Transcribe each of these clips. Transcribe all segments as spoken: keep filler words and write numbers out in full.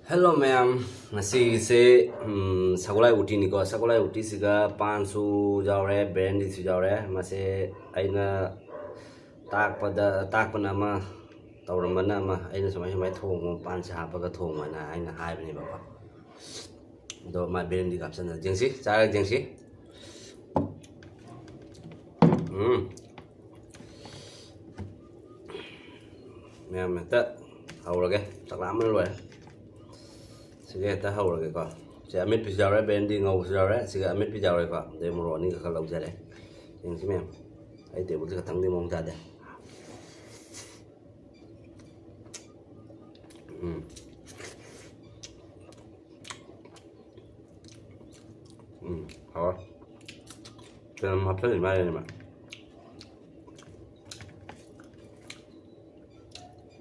Hello ꯃꯌꯥꯝ, ꯉꯁꯤꯒꯤꯁꯦ ꯎꯝ, ꯁꯒꯣꯜꯍꯋꯥꯏ ꯎꯇꯤꯅꯤꯀꯣ꯫ ꯁꯒꯣꯜꯍꯋꯥꯏ ꯎꯇꯤꯁꯤꯒ ꯄꯥꯟꯁꯨ ꯌꯥꯎꯔꯦ, ꯕ꯭ꯔꯦꯟꯗꯤꯁꯨ ꯌꯥꯎꯔꯦ꯫ ꯃꯁꯦ ꯑꯩꯅ ꯇꯥꯛꯄꯗ, ꯇꯥꯛꯄꯅ ꯑꯃ, ꯇꯧꯔꯝꯕꯅ ꯑꯃ꯫ ꯑꯩꯅ ꯁꯨꯃꯥꯏ ꯁꯨꯃꯥꯏꯅ ꯊꯣꯡꯉꯣ, ꯄꯥꯟꯁꯦ ꯍꯥꯞꯄꯒ ꯊꯣꯡꯉꯣꯅ ꯑꯩꯅ ꯍꯥꯏꯕꯅꯦꯕꯀꯣ꯫ ꯑꯗꯣ ꯃꯥ ꯕ꯭ꯔꯦꯟꯗꯤ ꯍꯥꯞꯆꯟꯅ ꯌꯦꯡꯁꯤ, ꯆꯥꯔꯒ ꯌꯦꯡꯁꯤ꯫ ꯎꯝ꯫ ꯃꯌꯥꯝ ꯍꯦꯛꯇ ꯍꯧꯔꯒꯦ꯫ ꯆꯥꯛ ꯂꯥꯝꯕꯅ ꯂꯣꯏꯔꯦ꯫ ꯁꯤꯒ ꯍꯦꯛꯇ ꯍꯧꯔꯒꯦꯀꯣ꯫ ꯁꯤ ꯑꯃꯦꯠꯄꯤꯁꯨ ꯌꯥꯎꯔꯦ, ꯕ꯭ꯔꯦꯟꯗꯤ ꯉꯧꯕꯁꯨ ꯌꯥꯎꯔꯦ, ꯁꯤꯒ ꯑꯃꯦꯠꯄꯤꯁꯨ ꯌꯥꯎꯔꯦꯀꯣ꯫ ꯑꯗꯩ ꯃꯣꯔꯣꯛ ꯑꯅꯤꯒ ꯈꯔ ꯂꯧꯖꯔꯦ꯫ ꯌꯦꯡꯁꯤ ꯃꯌꯥꯝ꯫ ꯑꯩ ꯇꯦꯕꯜꯁꯦ ꯈꯇꯪꯗꯤ ꯃꯑꯣꯡ ꯆꯥꯗꯦ꯫ ꯎꯝ꯫ ꯎꯝ, ꯍꯥꯎꯋꯦ꯫ ꯀꯩꯅꯣꯝ ꯍꯥꯞꯆꯜꯂꯤ ꯃꯥꯜꯂꯦꯅꯦ ꯃꯥ꯫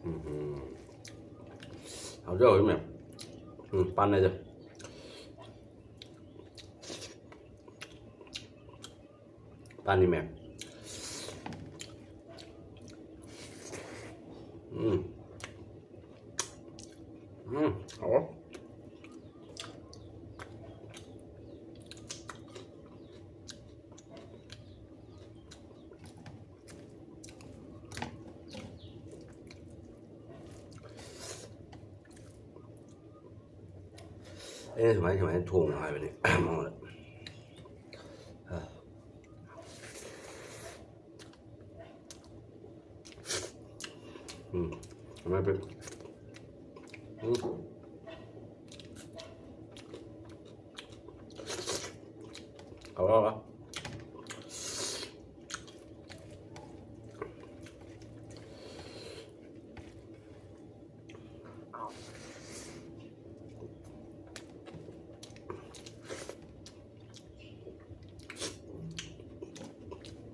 ꯎꯝ, ꯎꯝ꯫ ꯍꯥꯎꯖꯩ, ꯍꯥꯎꯖꯩ ꯃꯌꯥꯝ꯫ ꯎꯝ, ꯄꯥꯟꯅꯩꯗ꯫ ꯄꯥꯟꯅꯤ ꯃꯌꯥꯝ꯫ ꯎꯝ꯫ ꯎꯝ, ꯍꯥꯎꯋꯦ꯫ ꯑꯩꯅ ꯁꯨꯃꯥꯏ ꯁꯨꯃꯥꯏꯅ ꯊꯣꯡꯉꯣ ꯍꯥꯏꯕꯅꯤ ꯃꯉꯣꯟꯗ꯫ ꯎꯝ, ꯁꯨꯃꯥꯏꯅ ꯄꯤ-, ꯎꯝ꯫ ꯍꯥꯎꯔꯦ, ꯍꯥꯎꯔꯦ꯫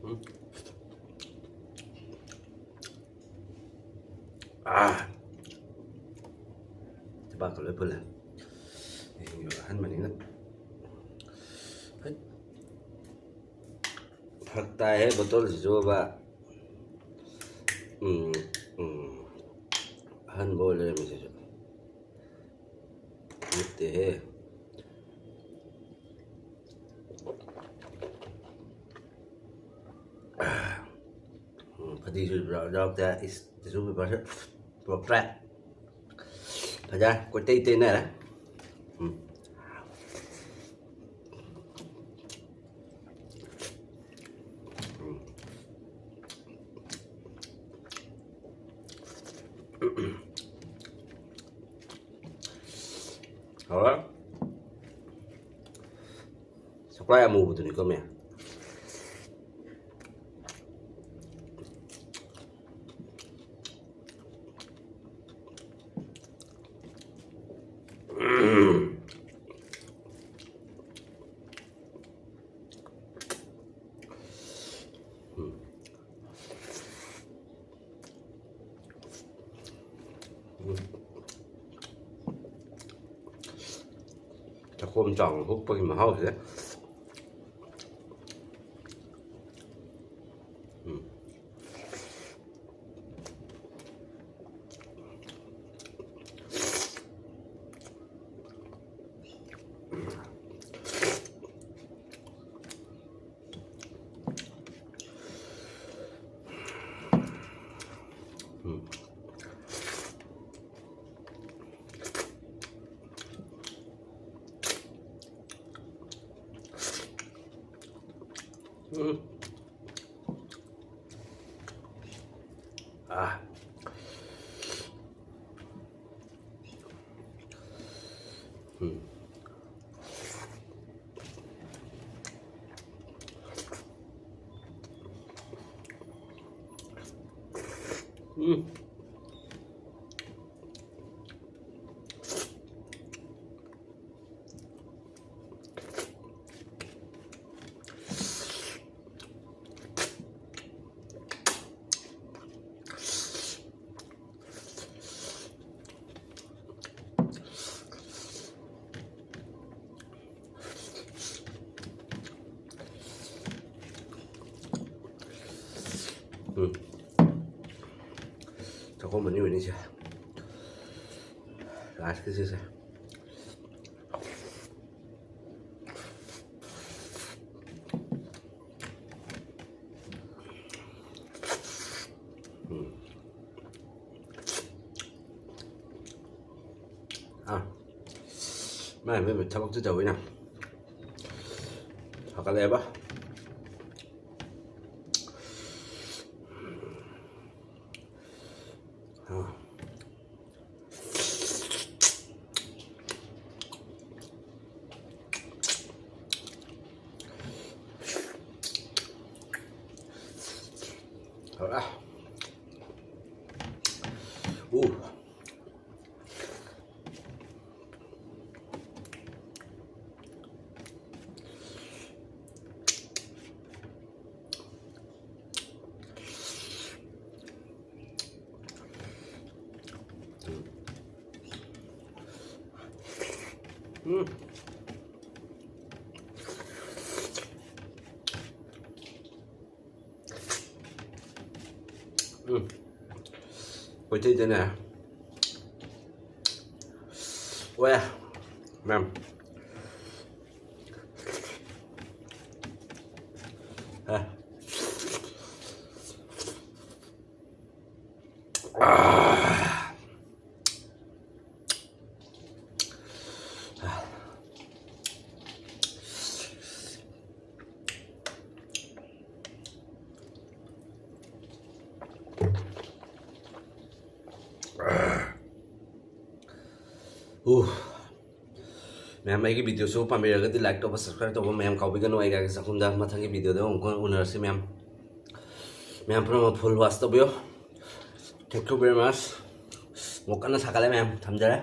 ꯎꯝ꯫ ꯑꯥ꯫ ꯆꯤꯕꯥꯛꯀ ꯂꯣꯏ ꯐꯨꯜꯂꯦ꯫ ꯑꯍꯟꯕꯅꯤꯅ꯫ ꯍꯩꯠ꯫ ꯐꯔꯛ ꯇꯥꯏꯍꯦ ꯕꯣꯇꯜꯁꯤꯁꯨꯕ꯫ ꯎꯝ, ꯎꯝ꯫ ꯑꯍꯟꯕ ꯑꯣꯏ ꯂꯩꯔꯝꯃꯤꯁꯤꯁꯨ꯫ ꯑꯦꯍꯦ꯫ ꯎꯝ, ꯐꯗꯤꯁꯨ ꯌꯥꯎꯔꯛꯇꯦ꯫ ꯏꯁ, tissue paperꯁꯨ ꯄꯨꯔꯛꯇ꯭ꯔꯦ꯫ ꯐꯖꯔꯦ, ꯀꯣꯏꯇꯩ ꯇꯩꯅꯔꯦ꯫ ꯎꯝ꯫ ꯎꯝ꯫ ꯍꯥꯎꯔꯦ꯫ ꯁꯀ꯭ꯔꯥꯏ ꯑꯃꯨꯕꯗꯨꯅꯤꯀꯣ, ꯃꯌꯥꯝ꯫ ꯆꯥꯛꯈꯣꯝ ꯆꯥꯎꯅ ꯍꯨꯛꯄꯒꯤ ꯃꯍꯥꯎꯁꯦ꯫ ꯎꯝ꯫ ꯎꯝ꯫ ꯎꯝ꯫ ꯑꯥ꯫ ꯎꯝ꯫ ꯎꯝ꯫ ꯎꯝ꯫ ꯆꯥꯛꯈꯣꯝ ꯑꯅꯤ ꯑꯣꯏꯅꯤꯁꯦ꯫ ꯂꯥꯁꯀꯤꯁꯤꯁꯦ꯫ ꯑꯥ, ꯃꯥꯏ ꯃꯥꯏ ꯊꯕꯛꯇꯤ ꯇꯧꯋꯤꯅ꯫ ꯍꯧꯒꯠꯂꯛꯑꯦꯕ꯫ ꯑꯥ꯫ ꯍꯧꯔꯛꯑꯦ꯫ ꯎ꯫ ꯎꯝ꯫ ꯎꯝ꯫ ꯃꯩꯇꯩꯗꯅꯦ꯫ ꯑꯣꯏ꯫ ꯃꯌꯥꯝ꯫ ꯑꯦ꯫ ꯑꯥ꯫ ꯎ꯫ ꯃꯌꯥꯝ, ꯑꯩꯒꯤ videoꯁꯨ ꯄꯥꯝꯕꯤꯔꯒꯗꯤ like ꯇꯧꯕ, subscribe ꯇꯧꯕ ꯃꯌꯥꯝ ꯀꯥꯎꯕꯤꯒꯅꯨ꯫ ꯑꯩꯒꯤ ꯆꯥꯛꯈꯨꯝꯗ ꯃꯊꯪꯒꯤ videoꯗ ꯑꯃꯨꯛꯀ ꯎꯅꯔꯁꯤ ꯃꯌꯥꯝ꯫ ꯃꯌꯥꯝ ꯄꯨꯝꯅꯃꯛ full watch ꯇꯧꯕꯤꯌꯨ꯫ Thank you very much꯫ ꯑꯃꯨꯛ ꯀꯟꯅ ꯁꯥꯒꯠꯂꯦ ꯃꯌꯥꯝ꯫ ꯊꯝꯖꯔꯦ꯫